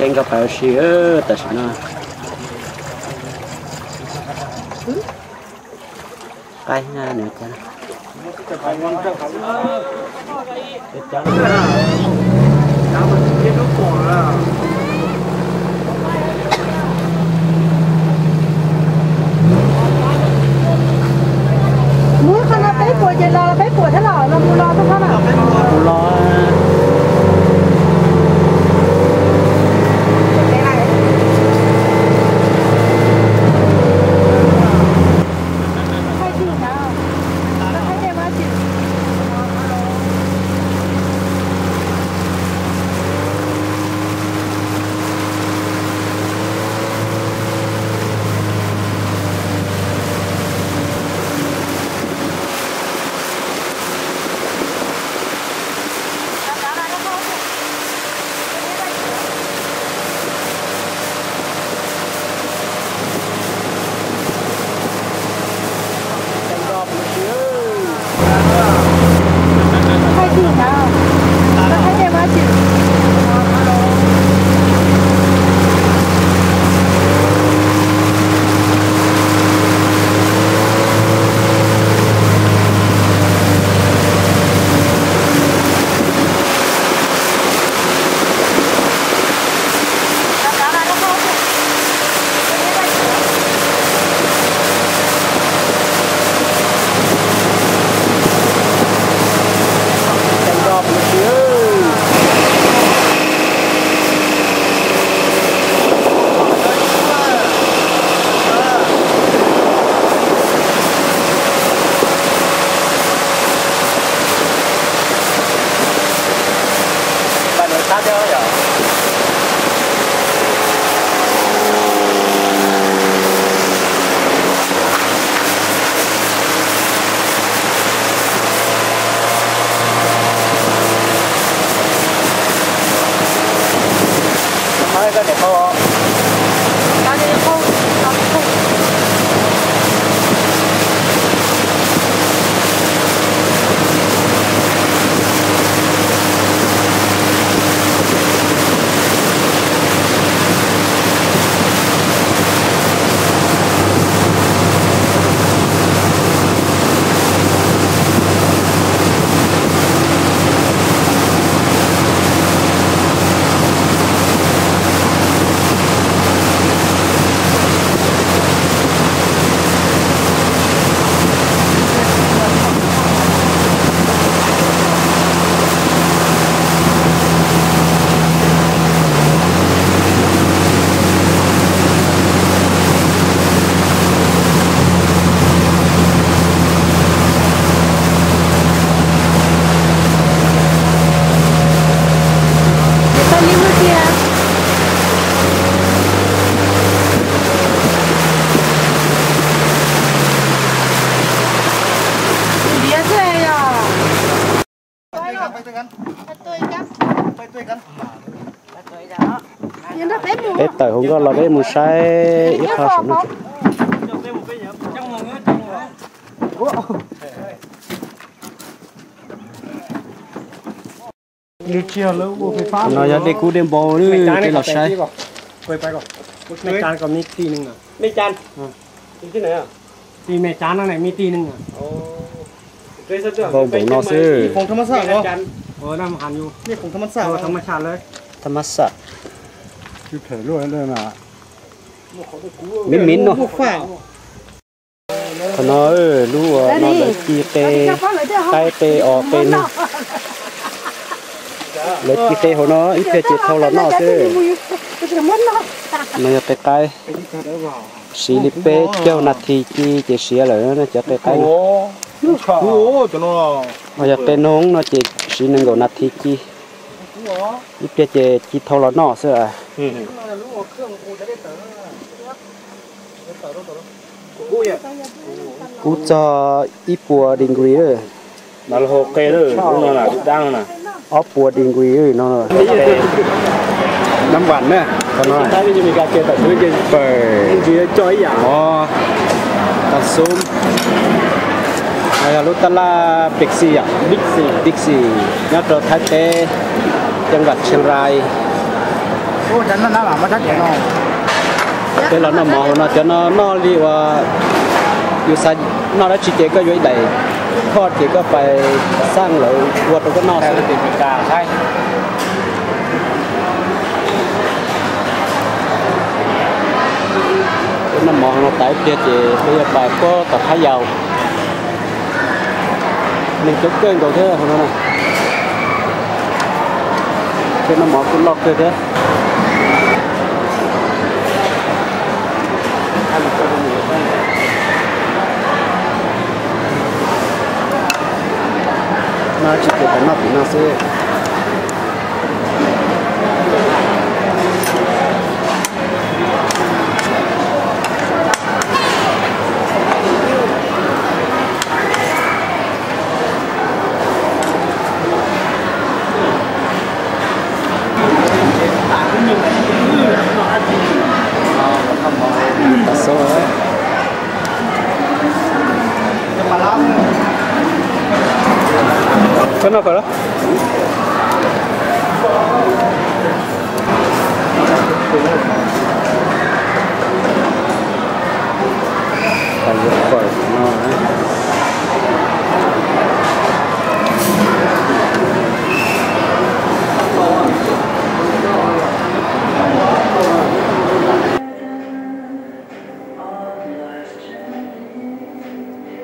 Nkauj pais ua si tam sim no. Qaib nws cas. Muab qhov no peb puas ces los peb puas thiab los los mus los tau qhov no. Mus los. Peb tawm hauv nkoj los peb mus saib ib qho saum no. No yog dej kub dej npau, peb los saib. Npau npaum no xwb. Tham mas xaj. Miv miv no. Qhov no lub no lawv ci qe, qaib qe os qe no. Lawv ci qe hauv no ib pliag ces thau los noj xwb. No yog qe qaib, siv li peb caug nas this ci ces siav lawm cov qe qaib no. Yog qe noog no ces siv nees nkaum nas this ci, ib pliag ces ci thau los noj xwb. Kub txog ib puas degree lawm. Ob puas degree no. Nab vam na, qhov no. Pawg, tas xub. No yog lub tab laj Big C yom, Big C, Big C nyob rau Thaib teb, cov nkas Chiang Rai. Peb los noj mov hauv no, cov no noj li uas yus xav noj dab tsi ces koj yuav ib daim, koj ces koj pais xaj lawv ua rau koj noj xwb. Peb noj mov hauv no tas ib pliag ces peb yuav pais puag tom Thab Yau. Neeg coob kawg nkaus thiab hauv no na. Peb noj mov kuj loj kawg thiab. Noj tsis ces pais noj tim no xwb. Koj noj kom lawm. Pais yuav fawm no na.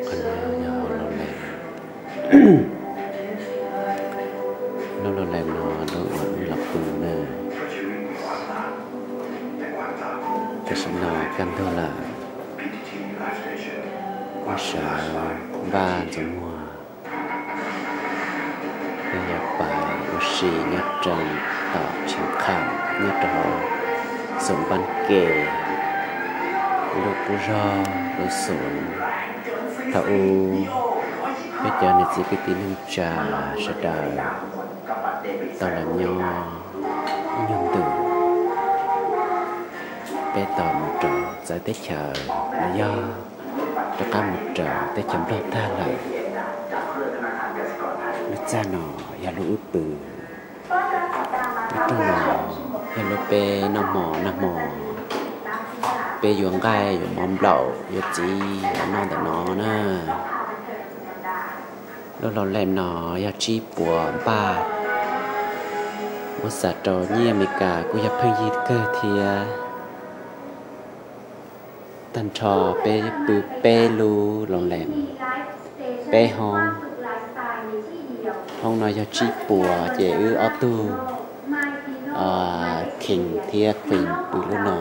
Qhov no yog hauv Los Lees. Lub Los Lees no lub uas wb los pw na. Tam sim no kaj ntug lawm, wb sawv npaj ntxuav muag, peb yuav pais ua si nyob rau tom Tsheej Kham nyob rau hauv xum Npab Ke, lub qub zog lub xum. Thaum ub peb cov niam txiv kwv tij neej tsa sawv daws tau los nyob ib nyuag ntu, peb tau mus rau txawv teb chaws los yog rov qab mus rau teb chaws Nplog tag lawm. Lub txaj no yog lub wb pw. Lub rooj no yog lub peb noj hmo nag hmo, peb yuav nqaij yuav mov nplaum yuav txiv los noj ntawm no na. Lub Los Lees no yog tsib puas npaj, muab xam rau nyiaj Amelikas kuj yog pheej yig kawg thiab. Tag nrho peb pw peb lub Los Lees, peb hoob. Hoob no yog tsib puas ces wb ob tug Khees thiab Queen pw lub no,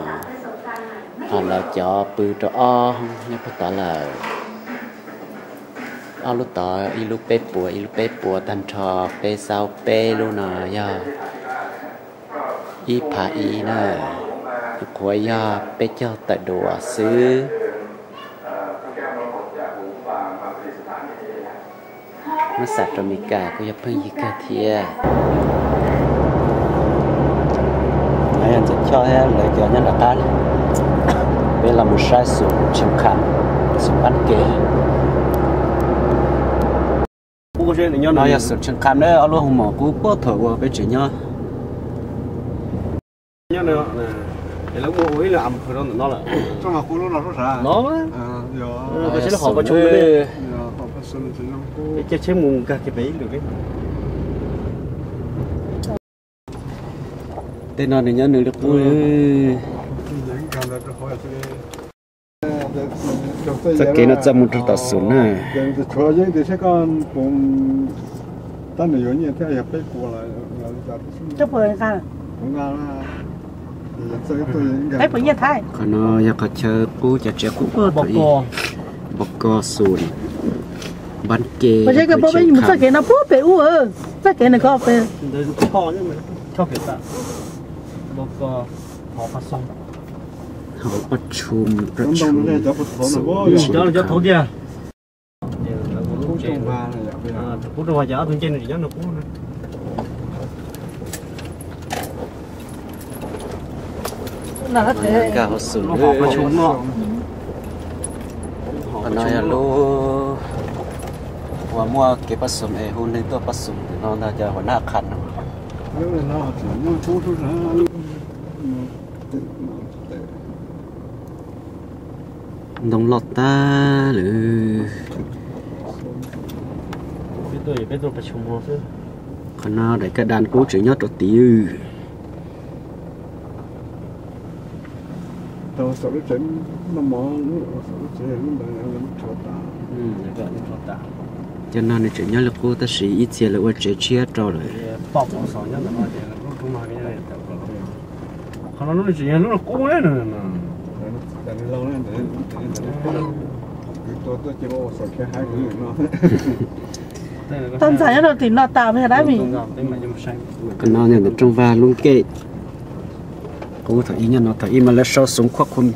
ho lawv cov pw rau ob hoob nyob puag tod lawm. Ob lub tod ib lub peb puas ib lub peb puas, tag nrho peb xaub peb lub no yog ib phav ib na, nyuam qhuav yog peb caug tawm duas xwb. Muab xam rau Amelikas kuj yog pheej yig kawg thiab. No yog Ntxawm Choj thiab lawv cov nyob nram qab. Peb los mus saib xum Tsheej Kham, xum Npab Ke. No yog xum Tsheej Kham na, ob lub hoos maum qub puag thaum uas peb tseem nyob. Tej no nws nyob nws li qub. Txoj kev no txoj mus rau tom xum na. Qhov no yog qhov chaw qub cov tsev qub puag thaum ub, Npab Ke, txoj kev no puag pem ub, txoj kev no ko pem hauv Paj Tsum, Paj Tsum, cov thaum tiag. Qub rau cov ob tug ncej nws tsis nyob nws qub na. Nkag hauv xum. Qhov no yog lub uas muaj kev pab xum es hu neeg tuaj pab xum ntawm no ntag, cov huas nab qha no. Ntoo loj tag lawm. Qhov no daim kaj dam qub tseem nyob rau tid. Cov no nws tseem nyob li qub tab sis ib txhia lawv ua tsev tshiab rau lawm. Tau ntxhais nyob rau tim no tas me Dab Mis. Qhov no yog ntawm Rooj Vag lub nkej qub thaum ub nyob no, thaum ub mas lawv sau Xov Khuab Khum,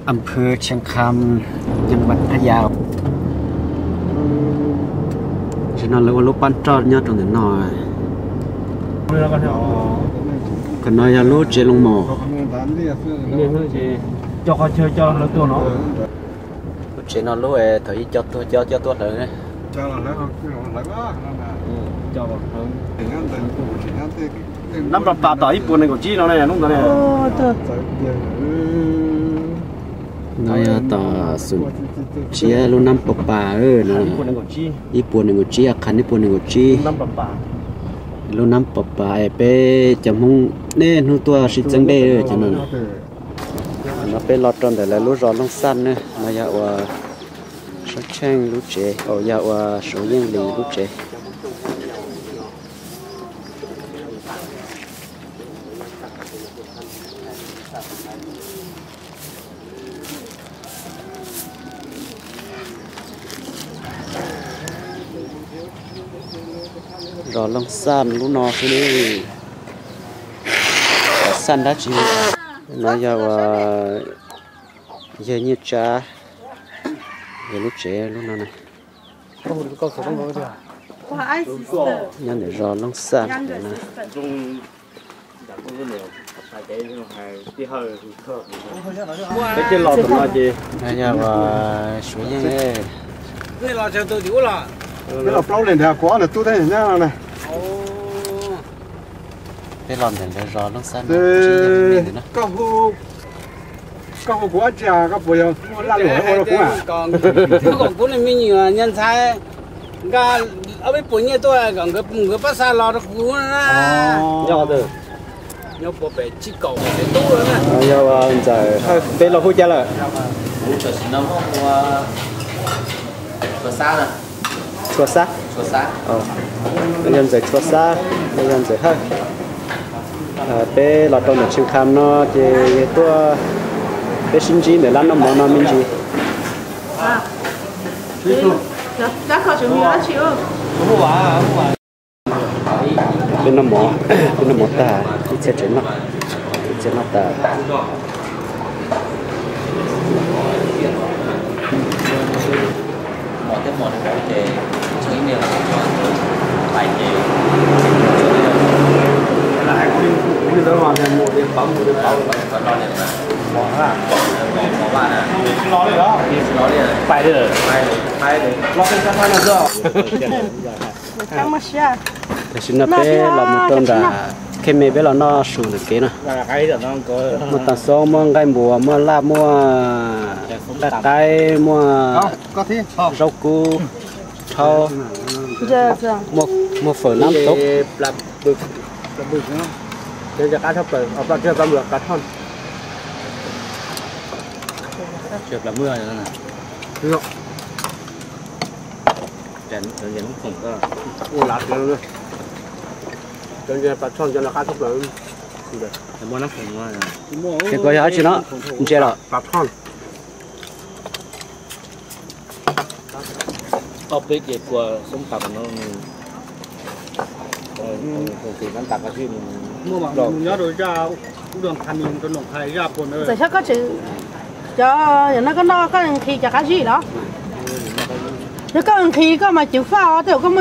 am phwv Tsheej Kham, ceeb vaj Phaj Yaj. Tam sim no lawv ua lub pab roj nyob rau ntawm no. Qhov no yog lub tsev loo mos. Lub tsev no lub thaum ub coj tuag coj coj tuag hlawv. Nab Nplas Pas tom ib puas nees nkaum tsib no ne, hnub ntawd ne. No yog tom xum tsiab lub Nab Nplas Pas no, ib puas nees nkaum tsib, qhov ib puas nees nkaum tsib. Lub Nab Nplas Pas es peb cov Hmoob niaj hnub tuaj sib txeeb dej cov no. No peb los rau ntawm lawv lub zos Looj Xaj ne, no yog ua Suav Tsheej lub tsev, yog ua Suav Yeej Lis lub tsev. Zos Looj Xaj lub no xwb ne. Xaj dab tsi? No yog ua yawg Nyiaj Tsab, yog lub tsev lub no na. Nyob ntawm zos Looj Xaj no. Peb thiaj los tom no ces yog Suav Yeej. Peb los plaub leeg ntawd kuv ob leeg tub thiab nyob no na. Peb los ntawm lawv zos Looj Xaj no. Koj hu kuv dab tsi, koj puas yog muaj laj luam ua rau kuv? Koj kom kuv niag me nyuam nyiaj ntxhais nkag ob peb puas nyiaj tuaj kom nkawd mus nkawd pab xa los rau kuv na. Nyob puas pem tsib kaum pem tub na. Yog Ntxawm Hawj, peb los hu cas lawm? Kuv tam sim no muaj ua Tshua Xab na. Tshua Xab? Tshua Xab. Yog Ntxawm Tshua Xab, yog Ntxawm Hawj. Peb los rau ntawm Tsheej Kham no ces yog tuaj peb sib ntsib ntawm lab noj mov no me ntsis. Peb noj mov, peb noj mov tag, ib txhia tseem noj, ib txhia noj tas. Tam sim no peb los mus rau nram Khej Me, peb los noj su ntawm kev no. Muaj tas xoob, muaj nqaij npuas, muaj laj, muaj nqaij qaib, muaj zaub kub, rhaub, muaj fawm nab tod. Ces koj yog dab tsi no? Ntsia los. Ob peb ces kua xoob tas no. Txawm xyov koj tseem, cov yam no koj noj koj nqhis cov qab zib los? Yog koj nqhis koj mas ceev faj os, tej zaum koj muaj